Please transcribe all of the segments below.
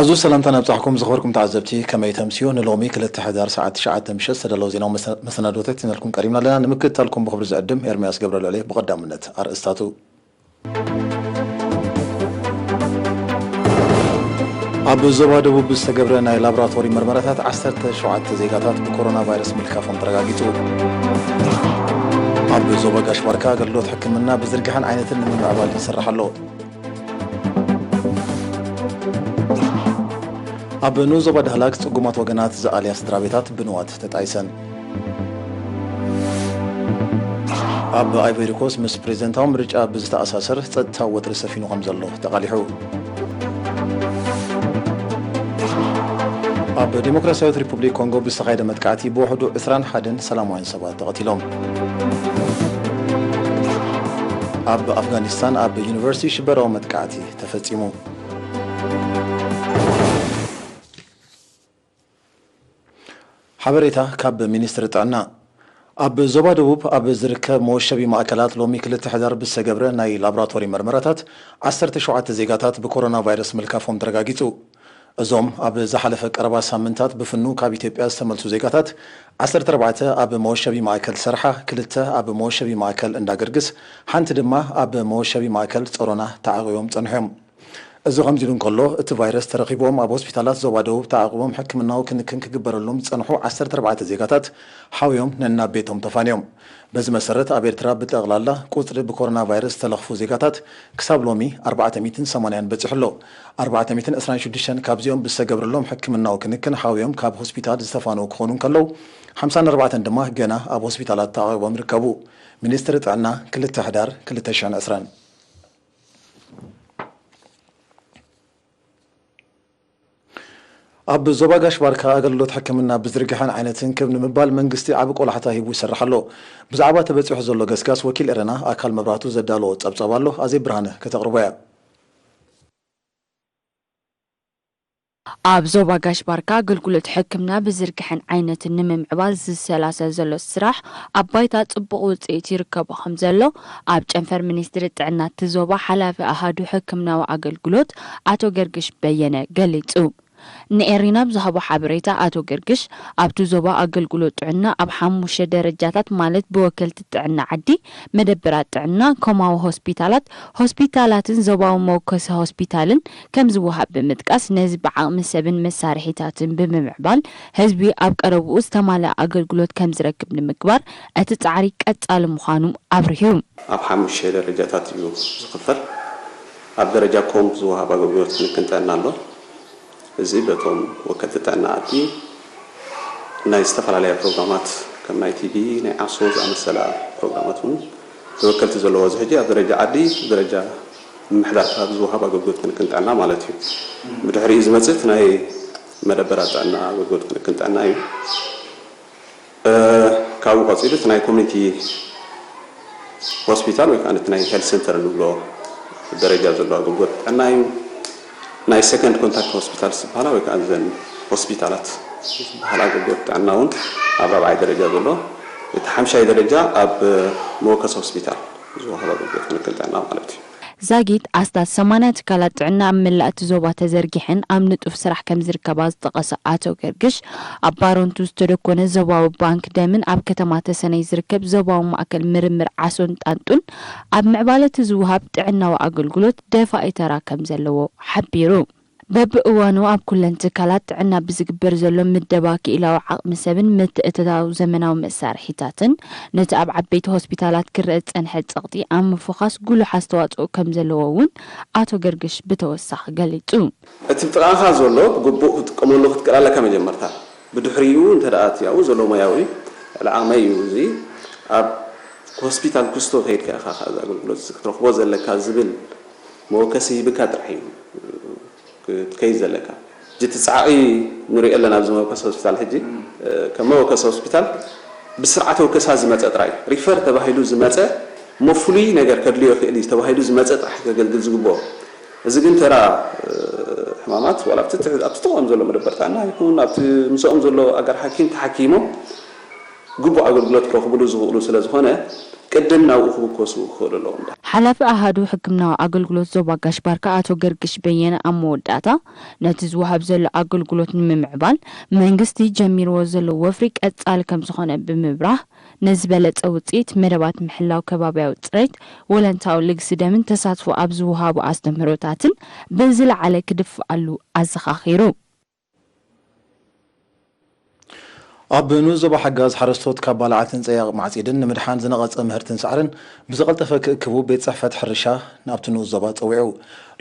እዚ ሰላምታ ነብጻሕኩም ዝኸበርኩም ተዓዘብቲ፣ ከመይ ተምስዩ? ንሎሚ ክልተ ሕዳር ሰዓት ትሽዓተ ምሸት ዝተዳለወ ዜናዊ መሰ-፣ መሰናዶታት ሒዝናልኩም ቀሪብና ኣለና። ንምክትታልኩም ብኽብሪ ዝዕድም ኤርምያስ ገብረልዕሊ። ብቐዳምነት ኣርእስታቱ። ኣብ ዞባ ደቡብ ብዝተገብረ ናይ ላቦራቶሪ መርመራታት ዓሰርተ ሸውዓተ ዜጋታት ብኮሮና ቫይረስ ምልካፎም ተረጋጊጹ። ኣብ ዞባ ጋሽ ባርካ ኣገልግሎት ሕክምና ብዝርግሐን ዓይነትን ንምምዕባል ይስራሕ ኣሎ። ኣብ ንኡስ ዞባ ዳህላክ ጽጉማት ወገናት ዝኣልያ ስድራ ቤታት ብንዋት ተጣይሰን። ኣብ ኣይቮሪ ኮስት ምስ ፕሬዝደንታዊ ምርጫ ብዝተኣሳሰር ጸጥታዊ ወጥሪ ሰፊኑ ከም ዘሎ ተቓሊሑ። ኣብ ዴሞክራሲያዊት ሪፑብሊክ ኮንጎ ብዝተኻየደ መጥቃዕቲ ብውሕዱ ዕስራን ሓደን ሰላማውያን ሰባት ተቐቲሎም። ኣብ ኣፍጋኒስታን ኣብ ዩኒቨርሲቲ ሽበራዊ መጥቃዕቲ ተፈጺሙ። ሓበሬታ ካብ ሚኒስትሪ ጥዕና። ኣብ ዞባ ደቡብ ኣብ ዝርከብ መወሸቢ ማእከላት ሎሚ ክልተ ሕዳር ብዝተገብረ ናይ ላቦራቶሪ መርመራታት ዓሰርተ ሸውዓተ ዜጋታት ብኮሮና ቫይረስ ምልካፎም ተረጋጊጹ። እዞም ኣብ ዝሓለፈ ቀረባ ሳምንታት ብፍኑ ካብ ኢትዮጵያ ዝተመልሱ ዜጋታት ዓሰርተ ኣርባዕተ ኣብ መወሸቢ ማእከል ሰርሓ፣ ክልተ ኣብ መወሸቢ ማእከል እንዳገርግስ፣ ሓንቲ ድማ ኣብ መወሸቢ ማእከል ጸሮና ተዓቂቦም ጸንሖም። እዚ ከምዚ ኢሉ እንከሎ፣ እቲ ቫይረስ ተረኺቦም ኣብ ሆስፒታላት ዞባ ደቡብ ተዓቂቦም ሕክምናዊ ክንክን ክግበረሎም ዝጸንሑ ዓሰርተ ኣርባዕተ ዜጋታት ሓውዮም ነናብ ቤቶም ተፋንዮም። በዚ መሰረት፣ ኣብ ኤርትራ ብጠቕላላ ቁጽሪ ብኮሮና ቫይረስ ዝተለኽፉ ዜጋታት ክሳብ ሎሚ ኣርባዕተ ሚእትን ሰማንያን በጺሑ ኣሎ። ኣርባዕተ ሚእትን ዕስራን ሽዱሽተን ካብዚኦም ብዝተገብረሎም ሕክምናዊ ክንክን ሓውዮም ካብ ሆስፒታል ዝተፋነዉ ክኾኑ እንከለዉ፣ ሓምሳን ኣርባዕተን ድማ ገና ኣብ ሆስፒታላት ተዓቂቦም ይርከቡ። ሚኒስትሪ ጥዕና፣ ክልተ ሕዳር ክልተ ሽሕን ዕስራን። ኣብ ዞባ ጋሽ ባርካ ኣገልግሎት ሕክምና ብዝርግሐን ዓይነትን ክብ ንምባል መንግስቲ ዓቢ ቆላሕታ ሂቡ ይሰርሕ ኣሎ። ብዛዕባ ተበጺሑ ዘሎ ገስጋስ ወኪል ኤረና ኣካል መብራህቱ ዘዳለዎ ጸብጻብ ኣሎ፣ ኣዜብ ብርሃነ ከተቕርቦ እያ። ኣብ ዞባ ጋሽ ባርካ ኣገልግሎት ሕክምና ብዝርግሐን ዓይነትን ንምምዕባል ዝሰላሰል ዘሎ ስራሕ ኣብ ባይታ ጽቡቕ ውጽኢት ይርከቦ ከም ዘሎ ኣብ ጨንፈር ሚኒስትሪ ጥዕና እቲ ዞባ ሓላፊ ኣሃዱ ሕክምናዊ ኣገልግሎት ኣቶ ገርግሽ በየነ ገሊጹ። ንኤሪና ብዝሃቦ ሓበሬታ ኣቶ ገርግሽ ኣብቲ ዞባ ኣገልግሎት ጥዕና ኣብ ሓሙሽተ ደረጃታት ማለት ብወከልቲ ጥዕና ዓዲ፣ መደበራት ጥዕና፣ ኮማዊ ሆስፒታላት፣ ሆስፒታላትን ዞባዊ መወከሲ ሆስፒታልን ከም ዝወሃብ ብምጥቃስ፣ ነዚ ብዓቕሚ ሰብን መሳርሒታትን ብምምዕባል ህዝቢ ኣብ ቀረብኡ ዝተማልአ ኣገልግሎት ከም ዝረክብ ንምግባር እቲ ጻዕሪ ቀጻሊ ምዃኑ ኣብሪሁ። ኣብ ሓሙሽተ ደረጃታት እዩ ዝኽፈል። ኣብ ደረጃ ኮምፕ ዝወሃብ ኣገልግሎት ክንክን ጥዕና ኣሎ። እዚ በቶም ወከልቲ ጥዕና ዓዲ ናይ ዝተፈላለያ ፕሮግራማት ከም ናይ ቲቢ፣ ናይ ዓሶ ዝኣመሰላ ፕሮግራማት እውን ተወከልቲ ዘለዎ፣ እዚ ሕጂ ኣብ ደረጃ ዓዲ ደረጃ ምምሕዳር ከባቢ ዝወሃብ ኣገልግሎት ክንክን ጥዕና ማለት እዩ። ብድሕሪኡ ዝመጽእ እቲ ናይ መደበራት ጥዕና ኣገልግሎት ክንክን ጥዕና እዩ። እ፣ ካብኡ ቀጺሉ እቲ ናይ ኮሚኒቲ ሆስፒታል ወይ ከዓ እቲ ናይ ሄልት ሴንተር እንብሎ ደረጃ ዘለዎ ኣገልግሎት ጥዕና እዩ። ናይ ሰከንድ ኮንታክት ሆስፒታል ዝበሃላ ወይ ከዓ እዘን ሆስፒታላት ዝበሃላ ኣገልግሎት ጥዕና እውን ኣብ ራብዓይ ደረጃ ዘሎ፣ እቲ ሓምሻይ ደረጃ ኣብ መወከሲ ሆስፒታል ዝወሃብ ኣገልግሎት ክንክን ጥዕና ማለት እዩ። ዛጊት ኣስታት ሰማንያ ትካላት ጥዕና ኣብ መላእ እቲ ዞባ ተዘርጊሐን ኣብ ንጡፍ ስራሕ ከም ዝርከባ ዝጠቐሰ ኣቶ ገርግሽ፣ ኣብ ባረንቱ ዝተደኮነ ዞባዊ ባንክ ደምን ኣብ ከተማ ተሰነይ ዝርከብ ዞባዊ ማእከል ምርምር ዓሶን ጣንጡን ኣብ ምዕባለ እቲ ዝወሃብ ጥዕናዊ ኣገልግሎት ደፋኢ ተራ ከም ዘለዎ ሓቢሩ። በብእዋኑ ኣብ ኩለን ትካላት ጥዕና ብዝግበር ዘሎ ምደባ ክኢላዊ ዓቕሚ ሰብን ምትእትታው ዘመናዊ መሳርሒታትን፣ ነቲ ኣብ ዓበይቲ ሆስፒታላት ክረአ ዝጸንሐ ጸቕጢ ኣብ ምፍዃስ ጉሉሕ ኣስተዋጽኦ ከም ዘለዎ እውን ኣቶ ገርግሽ ብተወሳኺ ገሊጹ። እቲ ብጥቓኻ ዘሎ ብግቡእ ክትጥቀመሉ ክትክእል ኣለካ መጀመርታ። ብድሕሪኡ እንተ ደኣ እቲ ኣብኡ ዘሎ ሞያዊ ልዕሊ ዓቕመይ እዩ፣ እዚ ኣብ ሆስፒታል ኩስቶ ከይድካ ኢኻ ከኣ እዚ ኣገልግሎት እዚ ክትረኽቦ ዘለካ ዝብል መወከሲ ሂብካ ጥራሕ እዩ ክትከይድ ዘለካ። ሕጂ እቲ ጻዕቒ ንሪኦ ኣለና ኣብዚ መወከሲ ሆስፒታል። ሕጂ፣ እ፣ ከም መወከሲ ሆስፒታል ብስርዓተ ወከሳ ዝመጸ ጥራይ፣ ሪፈር ተባሂሉ ዝመጸ እሞ ፍሉይ ነገር ከድልዮ ይኽእል እዩ ተባሂሉ ዝመጸ ጥራሕ ከገልግል ዝግብኦ። እዚ ግን ተራ፣ እ፣ ሕማማት ዋላ ኣብቲ ትሕ-፣ ኣብቲ ጥቕኦም ዘሎ መደበር ጥዕና ይኹን ኣብቲ ምስኦም ዘሎ ኣጋር ሓኪም ተሓኪሞም ግቡእ ኣገልግሎት ክረኽብሉ ዝኽእሉ ስለ ዝኾነ፣ ቅድም ናብኡ ክብኮሱ ክኽእሉ ኣለዎም። ሓላፊ ኣሃዱ ሕክምናዊ ኣገልግሎት ዞባ ጋሽ ባርካ ኣቶ ገርግሽ በየነ ኣብ መወዳእታ፣ ነቲ ዝወሃብ ዘሎ ኣገልግሎት ንምምዕባል መንግስቲ ጀሚርዎ ዘሎ ወፍሪ ቀጻሊ ከም ዝኾነ ብምብራህ፣ ንዝበለጸ ውጽኢት መደባት ምሕላው ከባብያዊ ጽሬት፣ ወለንታዊ ልግሲ ደምን ተሳትፎ ኣብ ዝወሃቡ ኣስተምህሮታትን ብዝለዓለ ክድፍኣሉ ኣዘኻኺሩ። ኣብ ንኡስ ዞባ ሓጋዝ ሓረስቶት ካብ ባልዓትን ጸያቕ ማዕጺድን ንምድሓን ዝነቐጸ ምህርትን ሳዕርን ብዝቐልጠፈ ክእክቡ ቤት ጽሕፈት ሕርሻ ናብቲ ንኡስ ዞባ ጸዊዑ።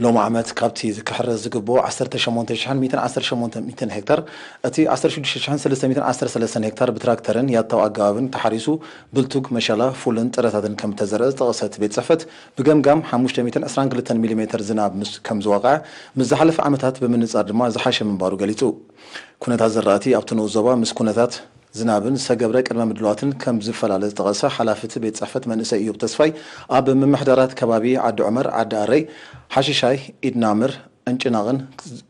ሎሚ ዓመት ካብቲ ክሕረስ ዝግብኦ ዓሰርተ ሸሞንተ ሽሕን ሚእትን ዓሰርተ ሸሞንተ ሚእትን ሄክታር፣ እቲ ዓሰርተ ሽዱሽተ ሽሕን ሰለስተ ሚእትን ዓሰርተ ሰለስተን ሄክታር ብትራክተርን ያታዊ ኣገባብን ተሓሪሱ ብልቱግ፣ መሸላ፣ ፉልን ጥረታትን ከም እተዘርአ ዝጠቐሰ እቲ ቤት ጽሕፈት፣ ብገምጋም ሓሙሽተ ሚእትን ዕስራን ክልተን ሚሊሜተር ዝናብ ምስ ከም ዝወቕዐ፣ ምስ ዝሓለፈ ዓመታት ብምንጻር ድማ ዝሓሸ ምንባሩ ገሊጹ። ኩነታት ዝራእቲ ኣብቲ ንኡስ ዞባ ምስ ኩነታት ዝናብን ዝተገብረ ቅድመ ምድላዋትን ከም ዝፈላለ ዝጠቐሰ ሓላፊ እቲ ቤት ጽሕፈት መንእሰይ እዮብ ተስፋይ፣ ኣብ ምምሕዳራት ከባቢ ዓዲ ዑመር፣ ዓዲ ኣረይ፣ ሓሽሻይ፣ ኢድናምር፣ ዕንጭናቕን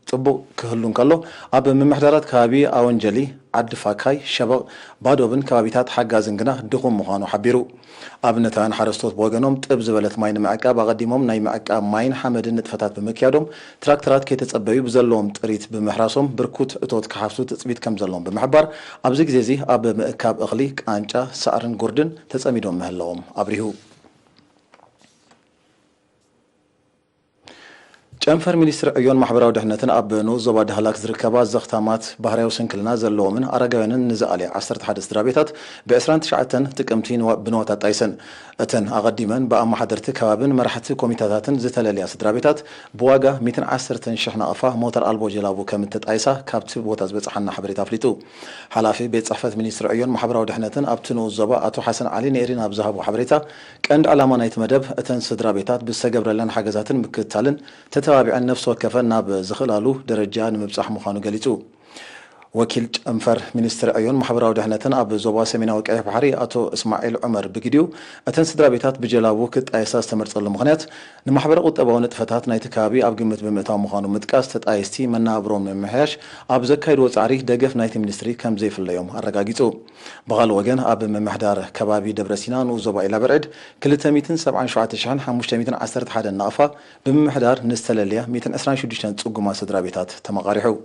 ጽቡቕ ክህሉ እንከሎ፣ ኣብ ምምሕዳራት ከባቢ ኣወንጀሊ፣ ዓዲ ፋካይ፣ ሸበቕ፣ ባዶብን ከባቢታት ሓጋዝን ግና ድኹም ምዃኑ ሓቢሩ። ኣብነታውያን ሓረስቶት ብወገኖም ጥብ ዝበለት ማይ ንምዕቃብ ኣቐዲሞም ናይ ምዕቃብ ማይን ሓመድን ንጥፈታት ብምክያዶም፣ ትራክተራት ከይተጸበዩ ብዘለዎም ጥሪት ብምሕራሶም ብርኩት እቶት ክሓፍሱ ትጽቢት ከም ዘለዎም ብምሕባር፣ ኣብዚ ግዜ እዚ ኣብ ምእካብ እኽሊ፣ ቃንጫ፣ ሳዕርን ጉርድን ተጸሚዶም ምህላዎም ኣብሪሁ። ጨንፈር ሚኒስትሪ ዕዮን ማሕበራዊ ድሕነትን ኣብ ንኡስ ዞባ ዳህላክ ዝርከባ ዘኽታማት ባህርያዊ ስንክልና ዘለዎምን ኣረጋውያንን ንዝኣልያ ዓሰርተ ሓደ ስድራ ቤታት ብ ዕስራን ትሽዓተን ጥቅምቲ ንዋ-፣ ብንዋት ኣጣይሰን። እተን ኣቐዲመን ብኣመሓደርቲ ከባብን መራሕቲ ኮሚታታትን ዝተለልያ ስድራ ቤታት ብዋጋ ሚእትን ዓሰርተን ሽሕ ናቕፋ ሞተር ኣልቦ ጀላቡ ከም እተጣይሳ ካብቲ ቦታ ዝበጽሓና ሓበሬታ ኣፍሊጡ። ሓላፊ ቤት ጽሕፈት ሚኒስትሪ ዕዮን ማሕበራዊ ድሕነትን ኣብቲ ንኡስ ዞባ ኣቶ ሓሰን ዓሊ ንኤሪና ኣብ ዝሃቦ ሓበሬታ፣ ቀንዲ ዕላማ ናይቲ መደብ እተን ስድራ ቤታት ብዝተገብረለን ሓገዛትን ምክትታልን ተተባቢዐን ነፍሲ ወከፈን ናብ ዝኽእላሉ ደረጃ ንምብጻሕ ምዃኑ ገሊጹ። ወኪል ጨንፈር ሚኒስትሪ ዕዮን ማሕበራዊ ድሕነትን ኣብ ዞባ ሰሜናዊ ቀይሕ ባሕሪ ኣቶ እስማዒል ዑመር ብግዲኡ፣ እተን ስድራ ቤታት ብጀላቡ ክጣየሳ ዝተመርጸሉ ምኽንያት ንማሕበረ ቁጠባዊ ንጥፈታት ናይቲ ከባቢ ኣብ ግምት ብምእታው ምዃኑ ምጥቃስ፣ ተጣየስቲ መነባብሮኦም ንምምሕያሽ ኣብ ዘካየድዎ ጻዕሪ ደገፍ ናይቲ ሚኒስትሪ ከም ዘይፍለዮም ኣረጋጊጹ። ብኻልእ ወገን፣ ኣብ ምምሕዳር ከባቢ ደብረ ሲና ንኡስ ዞባ ኢላ በርዕድ ክልተ ሚእትን ሰብዓን ሸውዓተ ሽሕን ሓሙሽተ ሚእትን ዓሰርተ ሓደን ናቕፋ ብምምሕዳር ንዝተለልያ ሚእትን ዕስራን ሽዱሽተን ጽጉማት ስድራ ቤታት ተመቓሪሑ።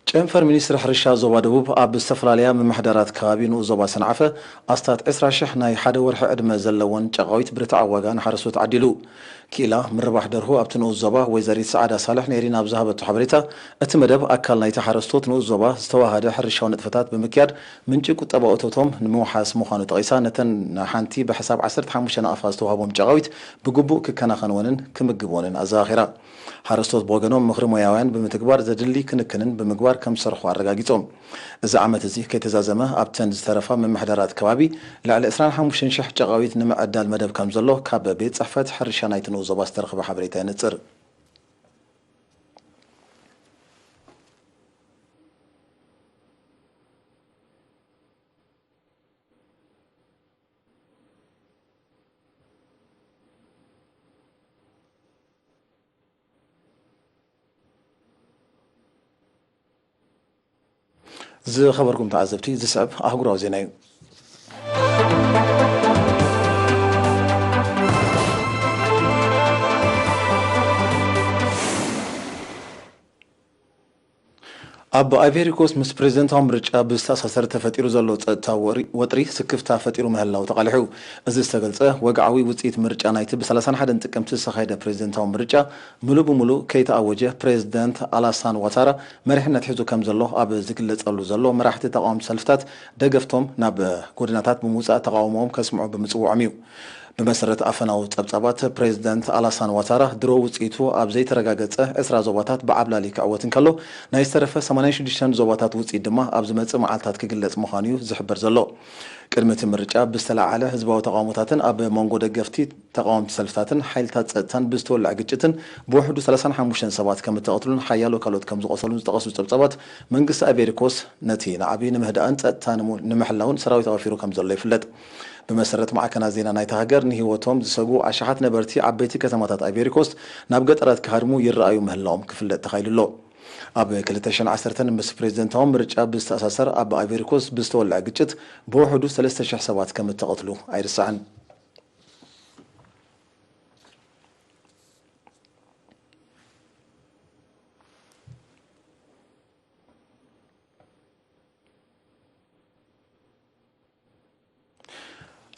ጨንፈር ሚኒስትሪ ሕርሻ ዞባ ደቡብ ኣብ ዝተፈላለያ ምምሕዳራት ከባቢ ንኡስ ዞባ ሰንዓፈ ኣስታት ዕስራ ሽሕ ናይ ሓደ ወርሒ ዕድመ ዘለወን ጨቓዊት ብርትዓዊ ዋጋ ንሓረስቶት ዓዲሉ። ክኢላ ምርባሕ ደርሁ ኣብቲ ንኡስ ዞባ ወይዘሪት ሰዓዳ ሳልሕ ንኤሪና ኣብ ዝሃበቶ ሓበሬታ፣ እቲ መደብ ኣካል ናይቲ ሓረስቶት ንኡስ ዞባ ዝተዋሃደ ሕርሻዊ ንጥፈታት ብምክያድ ምንጪ ቁጠባዊ እቶቶም ንምውሓስ ምዃኑ ጠቒሳ፣ ነተን ንሓንቲ ብሕሳብ ዓሰርተ ሓሙሽተ ናቕፋ ዝተዋህቦም ጨቓዊት ብግቡእ ክከናኸንወንን ክምግብወንን ኣዘኻኺራ። ሓረስቶት ብወገኖም ምኽሪ ሞያውያን ብምትግባር ዘድሊ ክንክንን ብምግባር ከም ዝሰርሑ ኣረጋጊጾም። እዚ ዓመት እዚ ከይተዛዘመ ኣብተን ዝተረፋ ምምሕዳራት ከባቢ ልዕሊ ዕስራን ሓሙሽተን ሽሕ ጨቓዊት ንምዕዳል መደብ ከም ዘሎ ካብ ቤት ጽሕፈት ሕርሻ ናይቲ ንኡስ ዞባ ዝተረኽበ ሓበሬታ የነጽር። ዝኸበርኩም ተዓዘብቲ፣ ዝስዕብ ኣህጉራዊ ዜና እዩ። ኣብ ኣይቬሪ ኮስት ምስ ፕሬዝደንታዊ ምርጫ ብዝተኣሳሰር ተፈጢሩ ዘሎ ጸጥታዊ ወሪ-፣ ወጥሪ ስክፍታ ፈጢሩ ምህላው ተቓሊሑ። እዚ ዝተገልጸ፣ ወግዓዊ ውጽኢት ምርጫ ናይቲ ብ ሰላሳን ሓደን ጥቅምቲ ዝተኻየደ ፕሬዝደንታዊ ምርጫ ምሉእ ብምሉእ ከይተኣወጀ፣ ፕሬዝደንት ኣላሳን ዋታራ መሪሕነት ሒዙ ከም ዘሎ ኣብ ዝግለጸሉ ዘሎ፣ መራሕቲ ተቓወምቲ ሰልፍታት ደገፍቶም ናብ ጎደናታት ብምውጻእ ተቓውሞኦም ከስምዑ ብምጽውዖም እዩ። ብመሰረት ኣፈናዊ ጸብጻባት፣ ፕሬዝደንት ኣላሳን ዋታራ ድሮ ውጽኢቱ ኣብ ዘይተረጋገጸ ዕስራ ዞባታት ብዓብላሊ ክዕወት እንከሎ፣ ናይ ዝተረፈ ሰማንያን ሽዱሽተን ዞባታት ውጽኢት ድማ ኣብ ዝመጽእ መዓልታት ክግለጽ ምዃኑ እዩ ዝሕበር ዘሎ። ቅድሚ እቲ ምርጫ ብዝተለዓለ ህዝባዊ ተቓውሞታትን ኣብ መንጎ ደገፍቲ ተቓወምቲ ሰልፍታትን ሓይልታት ጸጥታን ብዝተወልዐ ግጭትን ብውሕዱ ሰላሳን ሓሙሽተን ሰባት ከም እተቐትሉን ሓያሎ ካልኦት ከም ዝቖሰሉን ዝጠቐሱ ጸብጻባት፣ መንግስቲ ኣይቬሪ ኮስት ነቲ ናዕቢ ንምህዳእን ጸጥታ ንሙ-፣ ንምሕላውን ሰራዊት ኣዋፊሩ ከም ዘሎ ይፍለጥ። ብመሰረት ማዕከናት ዜና ናይታ ሃገር፣ ንህይወቶም ዝሰግኡ ኣሽሓት ነበርቲ ዓበይቲ ከተማታት ኣይቬሪኮስት ናብ ገጠራት ክሃድሙ ይረኣዩ ምህላዎም ክፍለጥ ተኻኢሉ ኣሎ። ኣብ ክልተ ሽሕን ዓሰርተን ምስ ፕሬዝደንታዊ ምርጫ ብዝተኣሳሰር ኣብ ኣይቬሪኮስት ብዝተወልዐ ግጭት ብውሕዱ ሰለስተ ሽሕ ሰባት ከም እተቐትሉ ኣይርሳዕን።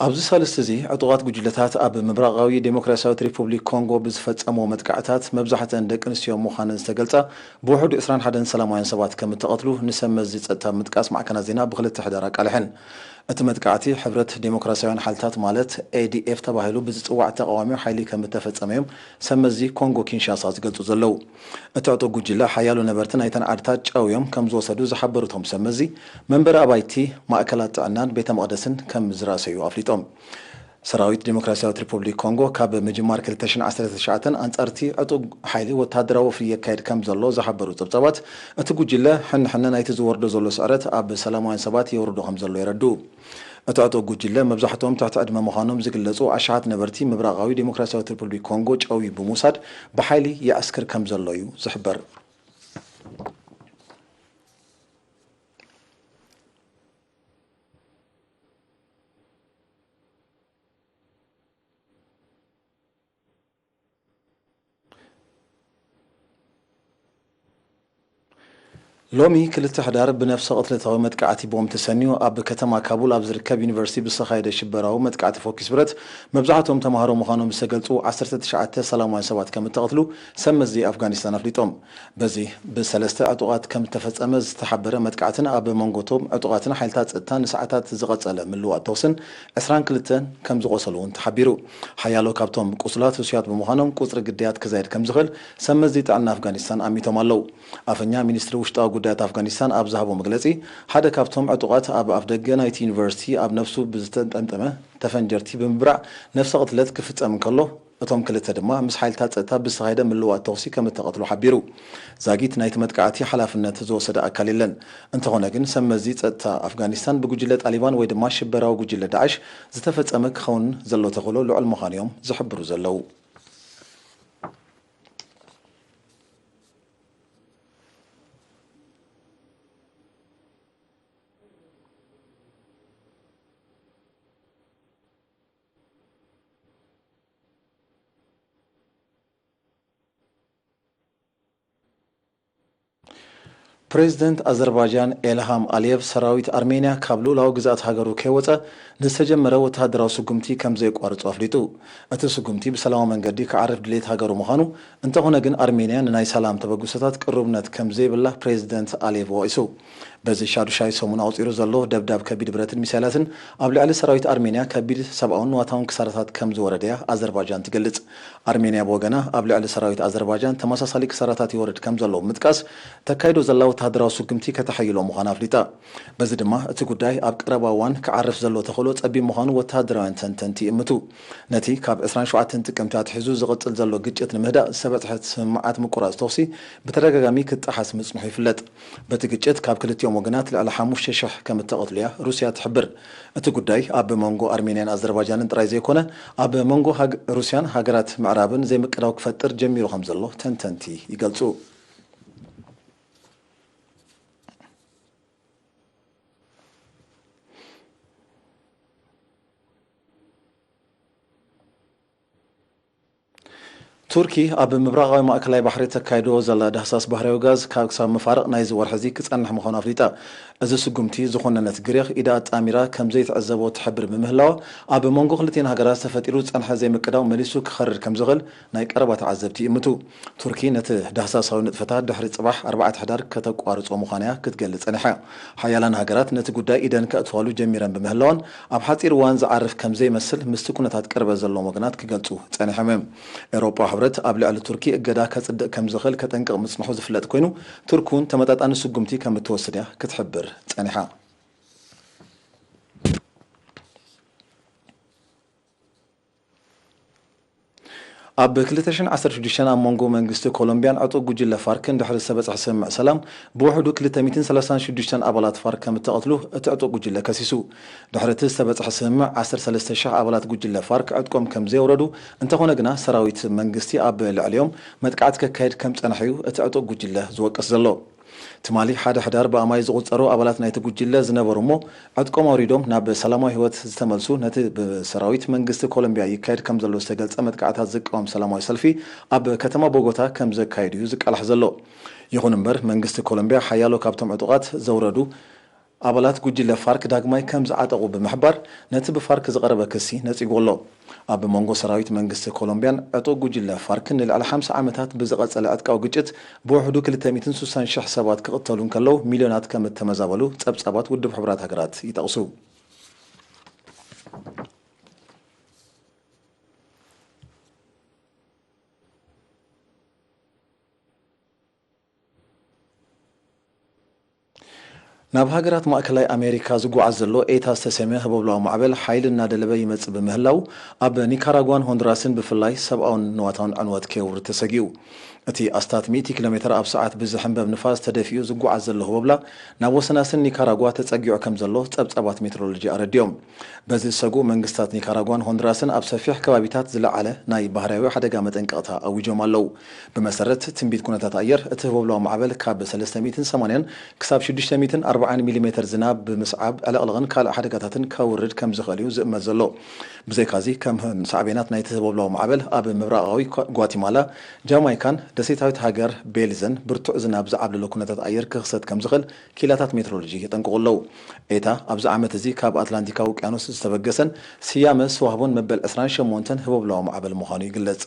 ኣብዚ ሳልስቲ እዚ ዕጡቓት ጉጅለታት ኣብ ምብራቓዊ ዴሞክራሲያዊት ሪፑብሊክ ኮንጎ ብዝፈጸምዎ መጥቃዕታት መብዛሕትአን ደቂ ኣንስትዮ ምዃነን ዝተገልጻ ብውሕዱ ዕስራን ሓደን ሰላማውያን ሰባት ከም እተቐትሉ ንሰብ መዚ ጸጥታ ምጥቃስ ማዕከናት ዜና ብክልተ ሕዳር ኣቃሊሐን። እቲ መጥቃዕቲ ሕብረት ዴሞክራሲያውያን ሓይልታት ማለት ኤ ዲ ኤፍ ተባሂሉ ብዝጽዋዕ ተቓዋሚ ሓይሊ ከም እተፈጸመ እዮም ሰብ መዚ ኮንጎ ኪንሻሳ ዝገልጹ ዘለዉ። እቲ ዕጡቕ ጉጅለ ሓያሎ ነበርቲ ናይተን ዓድታት ጨውዮም ከም ዝወሰዱ ዝሓበሩ እቶም ሰብ መዚ፣ መንበሪ ኣባይቲ፣ ማእከላት ጥዕናን ቤተ መቕደስን ከም ዝራሰዩ ኣፍሊጦም። ሰራዊት ዴሞክራሲያዊት ሪፑብሊክ ኮንጎ ካብ ምጅማር ክልተ ሽሕን ዓሰርተ ትሽዓተን ኣንጻር እቲ ዕጡቕ ሓይሊ ወተሃደራዊ ወፍሪ የካይድ ከም ዘሎ ዝሓበሩ ጸብጻባት፣ እቲ ጉጅለ ሕንሕነ ናይቲ ዝወርዶ ዘሎ ስዕረት ኣብ ሰላማውያን ሰባት የውርዶ ከም ዘሎ የረድኡ። እቲ ዕጡቕ ጉጅለ መብዛሕትኦም ትሕቲ ዕድመ ምዃኖም ዝግለጹ ኣሽሓት ነበርቲ ምብራቓዊ ዴሞክራሲያዊት ሪፑብሊክ ኮንጎ ጨውዩ ብምውሳድ ብሓይሊ ይዕስክር ከም ዘሎ እዩ ዝሕበር። ሎሚ ክልተ ሕዳር ብነፍሰ ቅትለታዊ መጥቃዕቲ ቦምብ ተሰንዩ ኣብ ከተማ ካቡል ኣብ ዝርከብ ዩኒቨርሲቲ ብዝተኻየደ ሽበራዊ መጥቃዕቲ ፎኪስ ብረት መብዛሕትኦም ተምሃሮ ምዃኖም ዝተገልጹ ዓሰርተ ትሽዓተ ሰላማውያን ሰባት ከም እተቐትሉ ሰብ መዚ ኣፍጋኒስታን ኣፍሊጦም። በዚ ብሰለስተ ዕጡቓት ከም ዝተፈጸመ ዝተሓበረ መጥቃዕትን ኣብ መንጎ እቶም ዕጡቓትን ሓይልታት ጸጥታ ንሰዓታት ዝቐጸለ ምልዋጥ ተኹስን ዕስራን ክልተን ከም ዝቖሰሉ እውን ተሓቢሩ። ሓያሎ ካብቶም ቁስላት ህሱያት ብምዃኖም ቁጽሪ ግዳያት ክዛይድ ከም ዝኽእል ሰብ መዚ ጥዕና ኣፍጋኒስታን ኣሚቶም ኣለዉ። ኣፈኛ ሚኒስትሪ ውሽጣዊ ጉዳያት ኣፍጋኒስታን ኣብ ዝሃቦ መግለጺ፣ ሓደ ካብቶም ዕጡቓት ኣብ ኣፍደገ ናይቲ ዩኒቨርሲቲ ኣብ ነፍሱ ብዝተጠምጠመ ተፈንጀርቲ ብምብራዕ ነፍሰ ቅትለት ክፍጸም እንከሎ፣ እቶም ክልተ ድማ ምስ ሓይልታት ጸጥታ ብዝተኻየደ ምልዋጥ ተኹሲ ከም እተቐትሉ ሓቢሩ። ዛጊት ናይቲ መጥቃዕቲ ሓላፍነት ዝወሰደ ኣካል የለን። እንተኾነ ግን፣ ሰብ መዚ ጸጥታ ኣፍጋኒስታን ብጉጅለ ጣሊባን ወይ ድማ ሽበራዊ ጉጅለ ዳዕሽ ዝተፈጸመ ክኸውን ዘሎ ተኽእሎ ልዑል ምዃኑ እዮም ዝሕብሩ ዘለዉ። ፕሬዚደንት ኣዘርባይጃን ኤልሃም ኣልየቭ ሰራዊት ኣርሜንያ ካብ ልኡላዊ ግዝኣት ሃገሩ ከይወጸ ንዝተጀመረ ወተሃደራዊ ስጉምቲ ከም ዘየቋርጾ ኣፍሊጡ። እቲ ስጉምቲ ብሰላማዊ መንገዲ ክዓርፍ ድሌት ሃገሩ ምዃኑ፣ እንተኾነ ግን ኣርሜንያ ንናይ ሰላም ተበግሶታት ቅሩብነት ከም ዘይብላ ፕሬዚደንት ኣልየቭ ወቒሱ። በዚ ሻዱሻይ ሰሙን ኣቑጺሩ ዘሎ ደብዳብ ከቢድ ብረትን ሚሳይላትን ኣብ ልዕሊ ሰራዊት ኣርሜንያ ከቢድ ሰብኣውን ንዋታውን ክሳራታት ከም ዝወረደያ ኣዘርባይጃን ትገልጽ። ኣርሜንያ ብወገና ኣብ ልዕሊ ሰራዊት ኣዘርባይጃን ተመሳሳሊ ክሳራታት ይወርድ ከም ዘሎ ብምጥቃስ፣ ተካይዶ ዘላ ወተሃደራዊ ስጉምቲ ከተሐይሎ ምዃና ኣፍሊጣ። በዚ ድማ እቲ ጉዳይ ኣብ ቀረባ እዋን ክዓርፍ ዘሎ ተኽእሎ ጸቢብ ምዃኑ ወተሃደራውያን ተንተንቲ ይእምቱ። ነቲ ካብ ዕስራን ሸውዓተን ጥቅምቲ ኣትሒዙ ዝቕጽል ዘሎ ግጭት ንምህዳእ ዝተበጽሐ ስምምዓት ምቁራጽ ተኹሲ ብተደጋጋሚ ክጠሓስ ምጽንሑ ይፍለጥ። በቲ ግጭት ካብ ክልቲኦም ወገናት ልዕሊ ሓሙሽተ ሽሕ ከም እተቐትሉ እያ ሩስያ ትሕብር። እቲ ጉዳይ ኣብ መንጎ ኣርሜንያን ኣዘርባይጃንን ጥራይ ዘይኮነ፣ ኣብ መንጎ ሃግ-፣ ሩስያን ሃገራት ምዕራብን ዘይምቅዳው ክፈጥር ጀሚሩ ከም ዘሎ ተንተንቲ ይገልጹ። ቱርኪ ኣብ ምብራቓዊ ማእከላይ ባሕሪ ተካይዶ ዘላ ዳህሳስ ባህርያዊ ጋዝ ካብ ክሳብ መፋርቕ ናይዚ ወርሒ እዚ ክጸንሕ ምዃኑ ኣፍሊጣ። እዚ ስጉምቲ ዝኾነነት ግሪኽ ኢዳ ኣጣሚራ ከም ዘይትዕዘቦ ትሕብር ብምህላዋ፣ ኣብ መንጎ ክልቲኤን ሃገራት ተፈጢሩ ዝጸንሐ ዘይምቅዳው መሊሱ ክኸርር ከም ዝኽእል ናይ ቀረባ ተዓዘብቲ ይእምቱ። ቱርኪ ነቲ ዳህሳሳዊ ንጥፈታት ድሕሪ ጽባሕ ኣርባዕተ ሕዳር ከተቋርጾ ምዃና እያ ክትገልጽ ጸኒሓ። ሓያላን ሃገራት ነቲ ጉዳይ ኢደን ከእትዋሉ ጀሚረን ብምህላወን፣ ኣብ ሓጺር እዋን ዝዓርፍ ከም ዘይመስል ምስቲ ኩነታት ቅርበት ዘለዎም ወገናት ክገልጹ ጸኒሖም እዮም። ኤውሮጳዊ ሕብረት ኣብ ልዕሊ ቱርኪ እገዳ ከጽድቕ ከም ዝኽእል ከጠንቅቕ ምጽንሑ ዝፍለጥ ኮይኑ፣ ቱርክ እውን ተመጣጣኒ ስጉምቲ ከም እትወስድ እያ ክትሕብር ጸኒሓ። ኣብ ክልተ ሽሕን ዓሰርተ ሽዱሽተን ኣብ መንጎ መንግስቲ ኮሎምቢያን ዕጡቕ ጉጅለ ፋርክን ድሕሪ ዝተበጽሐ ስምምዕ ሰላም፣ ብውሕዱ ክልተ ሚእትን ሰላሳን ሽዱሽተን ኣባላት ፋርክ ከም እተቐትሉ እቲ ዕጡቕ ጉጅለ ከሲሱ። ድሕሪ እቲ ዝተበጽሐ ስምምዕ፣ ዓሰርተ ሰለስተ ሽሕ ኣባላት ጉጅለ ፋርክ ዕጥቆም ከም ዘየውረዱ፣ እንተኾነ ግና ሰራዊት መንግስቲ ኣብ ልዕሊኦም መጥቃዕቲ ከካይድ ከም ጸንሐ እዩ እቲ ዕጡቕ ጉጅለ ዝወቅስ ዘሎ። ትማሊ ሓደ ሕዳር ብኣማይ ዝቑጸሩ ኣባላት ናይቲ ጉጅለ ዝነበሩ እሞ ዕጥቆም ኣውሪዶም ናብ ሰላማዊ ህይወት ዝተመልሱ፣ ነቲ ብሰራዊት መንግስቲ ኮሎምቢያ ይካየድ ከም ዘሎ ዝተገልጸ መጥቃዕታት ዝቃወም ሰላማዊ ሰልፊ ኣብ ከተማ ቦጎታ ከም ዘካየዱ እዩ ዝቃላሕ ዘሎ። ይኹን እምበር መንግስቲ ኮሎምቢያ ሓያሎ ካብቶም ዕጡቓት ዘውረዱ ኣባላት ጉጅለ ፋርክ ዳግማይ ከም ዝዓጠቑ ብምሕባር ነቲ ብፋርክ ዝቐረበ ክሲ ነጺጉ ኣሎ። ኣብ መንጎ ሰራዊት መንግስቲ ኮሎምቢያን ዕጡቕ ጉጅለ ፋርክን ንልዕሊ ሓምሳ ዓመታት ብዝቐጸለ ዕጥቃዊ ግጭት ብውሕዱ ክልተ ሚእትን ስሳን ሽሕ ሰባት ክቕተሉ እንከለዉ፣ ሚልዮናት ከም እተመዛበሉ ጸብጻባት ውድብ ሕቡራት ሃገራት ይጠቕሱ። ናብ ሃገራት ማእከላይ ኣሜሪካ ዝጓዓዝ ዘሎ ኤታ ዝተሰምየ ህቦብላዊ ማዕበል ሓይሊ እናደለበ ይመጽእ ብምህላው፣ ኣብ ኒካራጓን ሆንዱራስን ብፍላይ ሰብኣውን ንዋታውን ዕንወት ከየውርድ ተሰጊኡ። እቲ ኣስታት ሚእቲ ኪሎ ሜትር ኣብ ሰዓት ብዝሕንበብ ንፋስ ተደፊኡ ዝጓዓዝ ዘሎ ህቦብላ፣ ናብ ወሰናስን ኒካራጓ ተጸጊዑ ከም ዘሎ ጸብጻባት ሜትሮሎጂ ኣረዲኦም። በዚ ዝሰግኡ መንግስታት ኒካራጓን ሆንዱራስን ኣብ ሰፊሕ ከባቢታት ዝለዓለ ናይ ባህርያዊ ሓደጋ መጠንቀቕታ ኣዊጆም ኣለዉ። ብመሰረት ትንቢት ኩነታት ኣየር፣ እቲ ህቦብላዊ ማዕበል ካብ ሰለስተ ሚእትን ሰማንያን ክሳብ ሽዱሽተ ሚእትን ኣርባዓን ሚሊሜተር ዝናብ ብምስዓብ፣ ዕለቕለቕን ካልእ ሓደጋታትን ከውርድ ከም ዝኽእል እዩ ዝእመት ዘሎ። ብዘይካዚ፣ ከም ሳዕቤናት ናይቲ ህቦብላዊ ማዕበል፣ ኣብ ምብራቓዊ ኳ-፣ ጓቲማላ፣ ጃማይካን ደሴታዊት ሃገር ቤሊዝን ብርቱዕ ዝናብ ዝዓብለሎ ኩነታት ኣየር ክኽሰት ከም ዝኽእል ክኢላታት ሜትሮሎጂ የጠንቅቑ ኣለዉ። ኤታ ኣብዚ ዓመት እዚ ካብ ኣትላንቲካዊ ውቅያኖስ ዝተበገሰን ስያመ ዝተዋህቦን መበል ዕስራን ሸሞንተን ህቦብላዊ ማዕበል ምዃኑ ይግለጽ።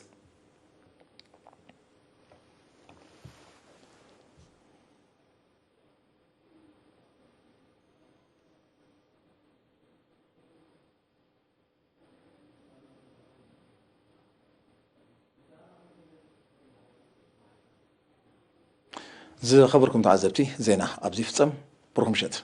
ዝኸበርኩም ተዓዘብቲ፣ ዜና ኣብዚ ይፍጸም። ብሩኽ ምሸት።